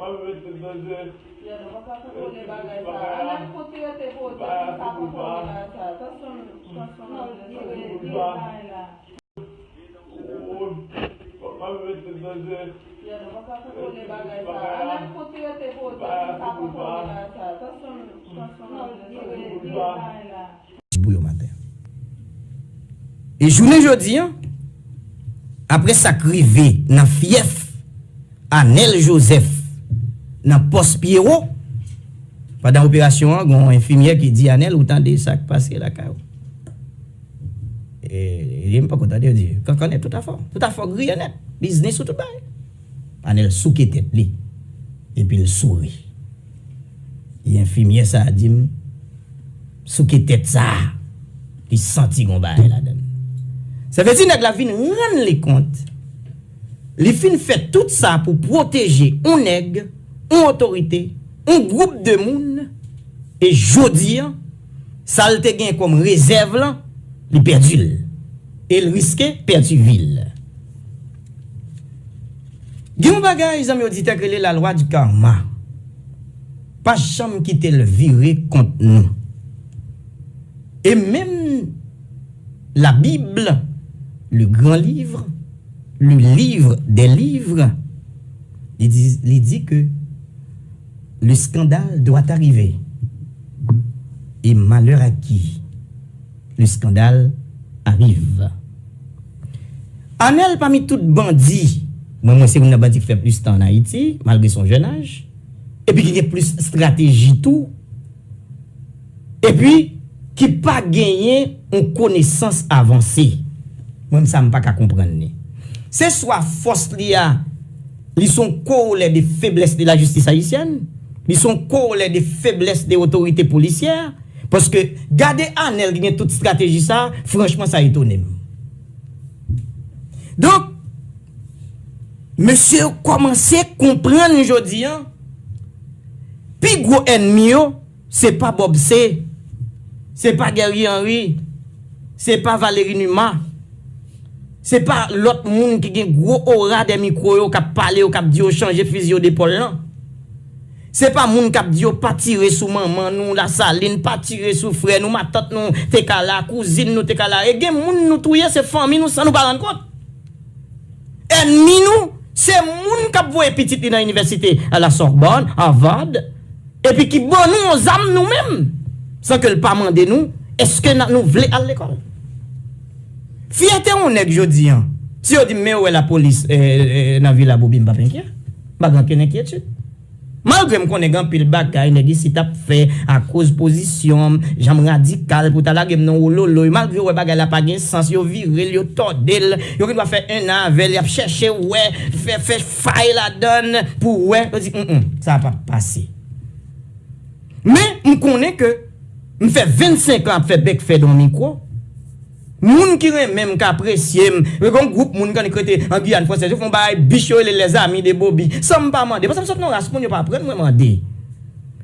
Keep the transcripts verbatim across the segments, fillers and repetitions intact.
Yo, nou pa ka kontwole bagay sa. Anèl pou ti rete poze pou n ka kontwole bagay sa. Tansyon, tansyon monte. Tire, tire bagay la. Yo, nou pa ka kontwole bagay sa. Anèl pou ti rete poze pou n ka kontwole bagay sa. Tansyon, tansyon monte. Tire, tire bagay la. Pou yo maten. E jounen jodi an, apre sa k rive nan fyèf Anèl Joseph, nan pòs Pyewo, pandan operasyon an, gen yon enfimyè ki di Anèl, ou tande sa k pase lakay ou? E, li di, m poko tande, yo di, kankan nèt tout afè w. Tout afè w griyen nèt. Biznis ou tout bagay. Anèl souke tèt li. Epi l souri. E enfimyè sa a di m, souke tèt sa a, li santi gon bagay ladan l. Sa vle di nèg la vin rann li kont, li fin fè tout sa pou pwoteje yon nèg, yon otorite, yon gwoup de moun, e jodi an, sa l te gen kòm rezèv lan, li pèdi l. E l riske pèdi vi l. Gen yon bagay, zanmi oditè, k rele la loi du karma. Pa janm kite l vire kont nou. E menm la Bible, le grand livre, le livre des livres, li di, li di ke le scandale doit arriver. Et malheur à qui le scandale arrive. Anèl pami tout bandi, mwen, mwen se youn nan bandi k fè plis tan ann Ayiti, malgre se yon jèn aj, epi ki gen plis estrateji tou, epi ki pa genyen yon konesans avanse. Mwen, sa m pa ka konprann li. Se swa fòs li a, li se yon korolè de feblès de la jistis ayisyèn, li se yon korolè de feblès de otorite polisyè, paske gade Anèl ki gen tout estrateji sa, franchman, sa etone m. Donk, mesye yo kòmanse konprann jodi an, pi gwo ènmi yo, se pa Bob C, se pa Guerrier Henry, se pa Valéry Numa, se pa lòt moun ki gen gwo ora dèyè mikwo yo k ap pale yo, k ap di yo chanje fizi yo depòl lan. Se pa moun k ap di yo pa tire sou manman nou, Lasalin, pa tire sou frè nou, matant nou te ka la, kouzin nou te ka la. E gen moun nou touye, se fanmi nou san nou pa rann kont. Ènmi nou, se moun k ap voye pitit li nan inivèsite, a la Sorbonne, Harvard, epi ki ban nou yon zam nou menm, san ke l pa mande nou, èske n a, nou vle al lekòl? Fyète yon nèg jodi an, si yo di m, men yo wè lapolis, eh, eh, nan Vila Bobby, m p ap enkyè. M pa gen okenn enkyetid. Malgre m konnen gen anpil bagay nèg isit ap fè akoz pozisyon m, jan m radikal pou ta lage m nan wololoy, malgre yo wè bagay la pa gen sans, yo vire l, yo tòde l, yo gen dwa fè enn an avè l, y ap chèche wè, fè, fè fay ladan l pou wè, yo di, mm, mm, sa p ap pase. Men, m konnen ke m fè vennsenk an ap fè bèk fè nan mikwo. Moun ki renmen m, k apresye m, gen yon gwoup moun k annik rete an Giyàn Fransèz, yo fè yon bagay bich yo rele Les Amis de Bobby, san m pa mande. Paske m sot nan yon ras moun, yo pa aprann mwen mande.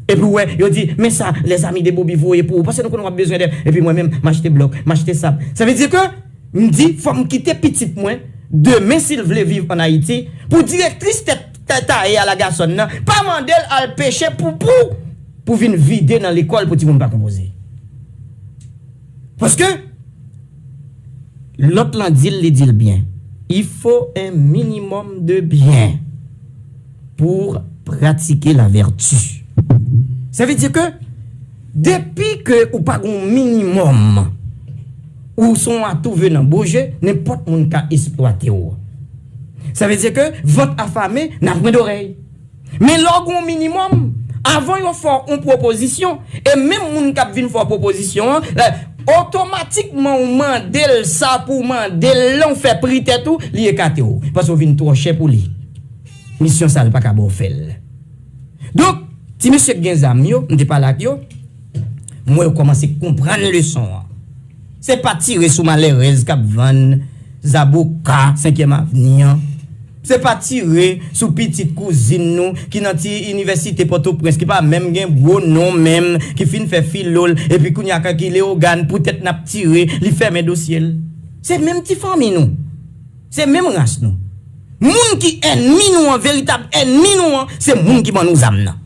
Epi w wè, yo di, men sa, Les Amis de Bobby voye pou ou, paske nou konnen w ap bezwen de, epi mwen menm, m achte blòk, m achte sab. Sa vle di ke m di, fò m kite pitit mwen, demen, si l vle viv ann Ayiti, pou direktris tèt ta-, taye a Lagasòn nan, pa mande l al peche poupou pou vin vide nan lekòl pou timoun pa konpoze. Paske lòt lan di l, li di l byen. Il faut un minimum de bien pour pratiquer la vertu. Sa vle di ke depi ke ou pa gen yon minimòm, ou se yon atouve nan boje, nenpòt moun ka esplwate w. Sa vle di ke vant afame, n ap mande orèy. Men lè w gen yon minimòm, avan yo fè w yon pwopozisyon, e menm moun k ap vin fè w pwopozisyon an, lè, otomatikman ou mande l sa pou w mande l lan, ou fè pri tèt ou, li ekate w. Paske w vin twò chè pou li. Misyon sa, li pa ka ba w fè l. Donk, ti mesye k gen zam yo, m te pale ak yo, m wè yo kòmanse konprann leson an. Se pa tire sou malèrèz k ap vann zaboka Senkyèm Avni an. Se pa tire sou pitit kouzin nou ki nan ti inivèsite Pòtoprens, ki pa menm gen gwo non menm, ki fin fè filo l, epi kounye a ki Leyogàn, poutèt n ap tire, li fèmen dosye l. Se menm ti fanmi nou. Se menm ras nou. Moun ki ènmi nou an, veritab ènmi nou an, se moun ki ban nou zam nan.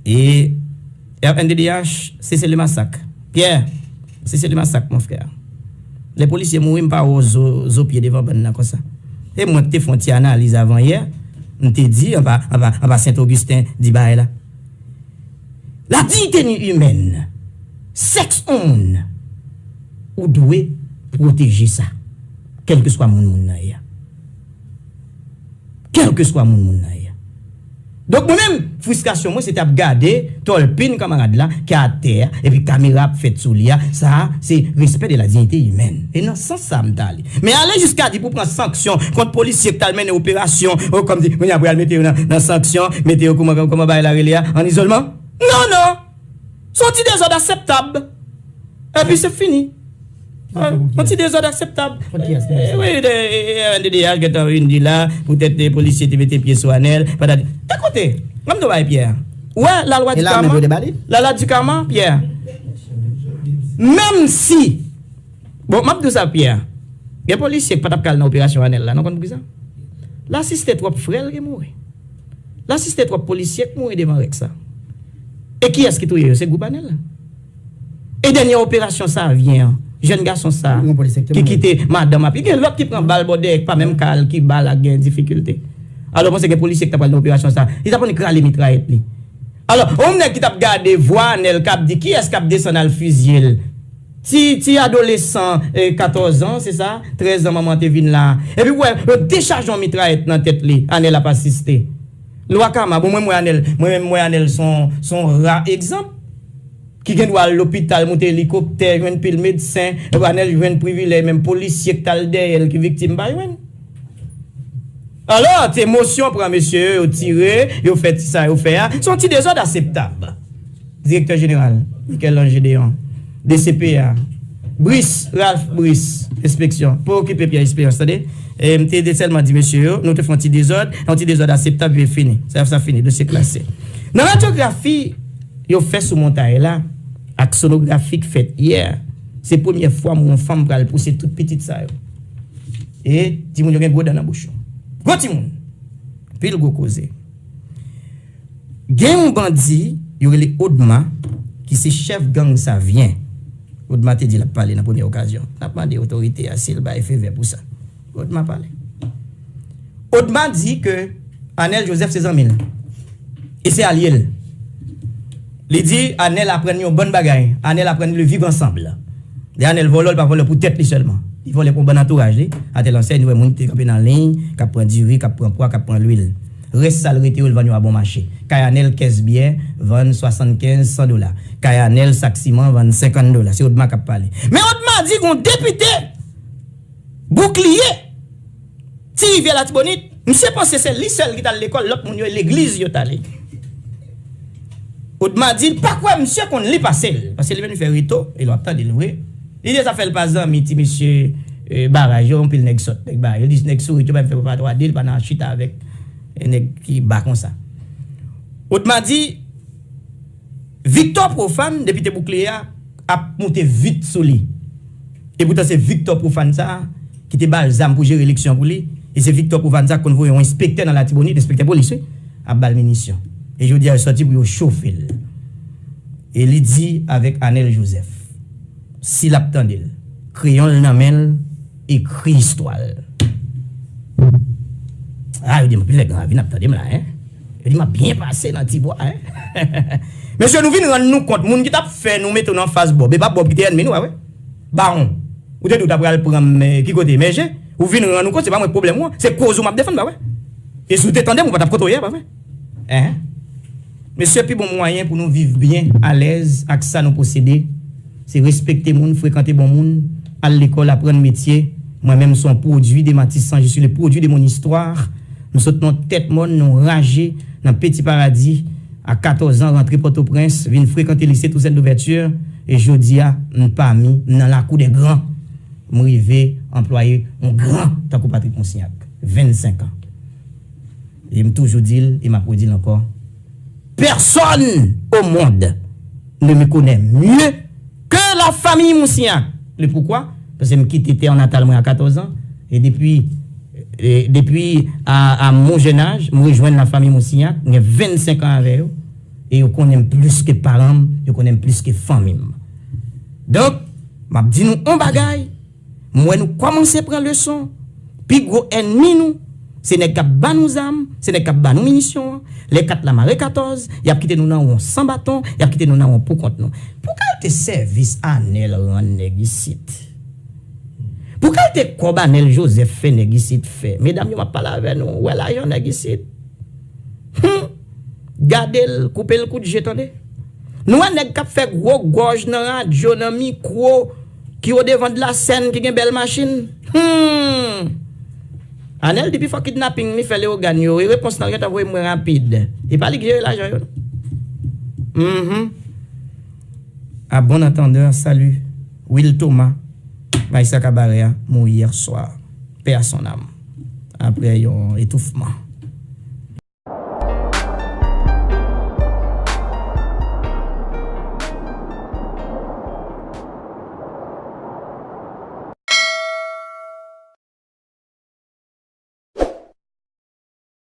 E R N D D H, cessez le massacre. Pierre, cessez le massacre, mon frère. Lè polisye mouri, m pa wè w zo, zo pye devan bann nan konsa. E mwen ki te fè yon ti analiz avan yè, m te di, anba, anba, anba Sent Ogisten, di bagay la. La dignité humaine, sèks yon moun, ou dwe pwoteje sa, kèlkeswa moun moun nan ye a. Kèlkeswa moun moun nan ye a. Donk, mwen menm, fristrasyon mwen, se t ap gade tòlpin kanmarad la ki atè a, epi kamera ap fèt sou li a. Sa a, se respè de la dignité humaine. E nan sans sa a m t ale. Men ale jiska di pou pran sanksyon kont polisye ki t al mennen operasyon, o, kòmsi, kounye a pou y al mete yo nan, nan sanksyon, mete yo kòman, kòman bagay la rele a, an izolman? Non, non! Se yon ti dezòd akseptab. Epi se fini. Yon ti dezòd akseptab. Wi, R N D D H gentan vin di la, poutèt de polisye te mete pye sou Anèl, patati. Te kote? Ban m di w bagay, Pierre. Ou wè, lalwa di kama? Lalwa di kama, Pierre. Menm si, bon, m ap di w sa, Pierre. Gen polisye ki pa t ap ka al nan operasyon Anèl la, nou konn poukisa? L asiste twòp frè l ki mouri. L asiste twòp polisye k mouri devan rèk sa. E kiyès ki touye yo? Se gwoup Anèl la. E dènyè operasyon Savyen an, jèn gason sa a, ki kite madanm ap, gen lòt ki pran bal bò dèyè, ki pa menm ka al, ki bal ak gen difikilte. Alò, w panse gen polisye ki ta pral nan operasyon sa a, li ta konn krale mitrayèt li. Alò, yon nèg ki t ap gade vwa Anèl k ap di kiyès k ap desann al fizye l. Ti, ti adolesan, eh, katòz an, se sa? Trèz an manman te vin la. Epi w wè, yo dechaje yon mitrayèt nan tèt li, Anèl ap asiste. Lwa kama, bon, mwen, m wè Anèl, mwen menm, m wè Anèl se yon, se yon ra egzanp. Ki gen dwa al lopital, moute elikoptè, jwenn pil medsen, Anèl jwenn privilèj, menm polisye k t al dèyè l, ki viktim, pa jwenn. Alò, ti emosyon pran mesye yo, yo tire, yo fè ti sa yo fè a. Se yon ti dezòd akseptab. Direktè jeneral, Michel-Ange Gédéon, D C P A, Brice, Ralph Brice, enspeksyon. Pa okipe Pierre Espérance, tande? E m te de sèlman di mesye yo, nou te fè yon ti dezòd, yon ti dezòd akseptab, epi fini. Sa, sa fini, dosye klase. Nan radyografi yo fè sou montay la, ak sonografi k fèt yè, se premyè fwa m wè yon fanm pral pouse tout pitit sa yo. E timoun yo gen gwo dan nan bouch yo. Gwo timoun. Pil gwo koze. Gen yon bandi, yo rele Odma, ki se chèf gang Savyen. Odma te di l ap pale nan premyè okazyon. N ap mande otorite a si l bay fevè pou sa. Odma pale. Odma di ke Anèl Joseph se zanmi l. E se alye l. Li di Anèl aprann li yon bann bagay. Anèl aprann li le vivre ensemble. Lè Anèl vòlò, li pa vòlò pou tèt li sèlman. Li vòlò pou bann antouraj li. Atèl ansèy, nou wè moun ki te kanpe nan liy, k ap pran diri, k ap pran pwa, k ap pran lwil. Rès sa l rete yo, l vann yo a bon mache. Kay Anèl kès byè vann swasannkenz, san dola. Kay Anèl sak siman vann senkant dola. Se Odma k ap pale. Men Odma di gon depite Boukliye, Ti Rivyè Latibonit, misye panse se li sèl ki t al lekòl, lòt moun yo legliz yo t ale. Odma di l pa kwè misye konn li pase l, paske li menm li fè reto, e lè w ap tande l vre. Li di sa fè l pa zanmi ti mesye, eh, baraj yo, anpil nèg sòt, nèg baraj yo, li di nèg sourit yo pa menm fè pa twa de, li pa nan chita avèk, eh, nèg ki ba konsa. Odma di, Victor Prophane, depite Boukliye a, ap moute vit sou li. E poutan se Victor Prophane sa a ki te ba l zam pou jere eleksyon pou li. E se Victor Prophane sa a ki konn voye yon enspektè nan Latibonit, enspektè polis, wi, ap ba l minisyon. E jodi a, yo sòti pou yo chofe l. E li di avèk Anèl Joseph, si l ap tande l, kreyon l nan men l, ekri istwa l. A, yo di m, anpil nèg nan ravin ap tande m la, en. Yo di m ap byen pase nan Tibwa, en. Mesye, nou vin rann nou kont, moun ki t ap fè nou mete nou anfas Bòb, e pa Bòb ki te ènmi nou a, wi. Bawon, ou te di w ta pral pran m, eh, ki kote? Mèje? Ou vin rann ou kont, se pa mwen k pwoblèm ou an. Se koz ou m ap defann, pa vre? E si w te tande m, ou pa t ap kote w ye a, pa vre? Enhen. Mesye, pi bon mwayen pou nou viv byen, alèz ak sa nou posede, se respekte moun, frekante bon moun, al lekòl, aprann metye. Mwen menm, m se yon pwodui de Matisan, je suis le produit de mon histoire. M sot nan tèt mòn, nan raje, nan Petit Paradis, a katòz an, rantre Pòtoprens, vin frekante lise Toussaint Louverture, e jodi a, m pami, m nan lakou dè gran. M rive anplwaye yon gran tankou Patrick Monsignac, vennsenk an. E m toujou di l, e m ap redi l ankò, personne au monde ne me connaît mieux que la famille Monsignac. Le pourquoi? Paske m kite tè natal mwen a katòz an, e depi E, depi a, a mon jèn aj, m rejwenn lafanmi Moussignac, m gen vennsenk an avè yo, e yo konnen m plis ke paran m, yo konnen m plis ke fanmi m. Donk, m ap di nou on bagay, m wè nou kòmanse pran leson, pi gwo ènmi nou, se nèg k ap ba nou zam, se nèg k ap ba nou minisyon an, lè kat la mare katòz, y ap kite nou nan won san baton, y ap kite nou nan won poukont nou. Pou kalte sèvis Anèl rann nèg isit? Pou kalte kòb Anèl Joseph fè nèg isit fè? Medam yo, m ap pale avè nou, wè lajan nèg isit. Hum! Gade l, koupe l kout je, tande. Nou wè nèg k ap fè gwo gòj nan radyo, nan mikwo, ki odevan de la sèn, ki gen bèl machin. Hum! Anèl di pi fò kidnaping li fè Leyogàn yo, e repons lan gentan voye mwen rapid. E pa li k jere lajan yo, non. Mhm. À bon entendeur, salut. Will Thomas, Maïssa Cabaret, mort hier soir. Paix à son âme. Après yon etoufman.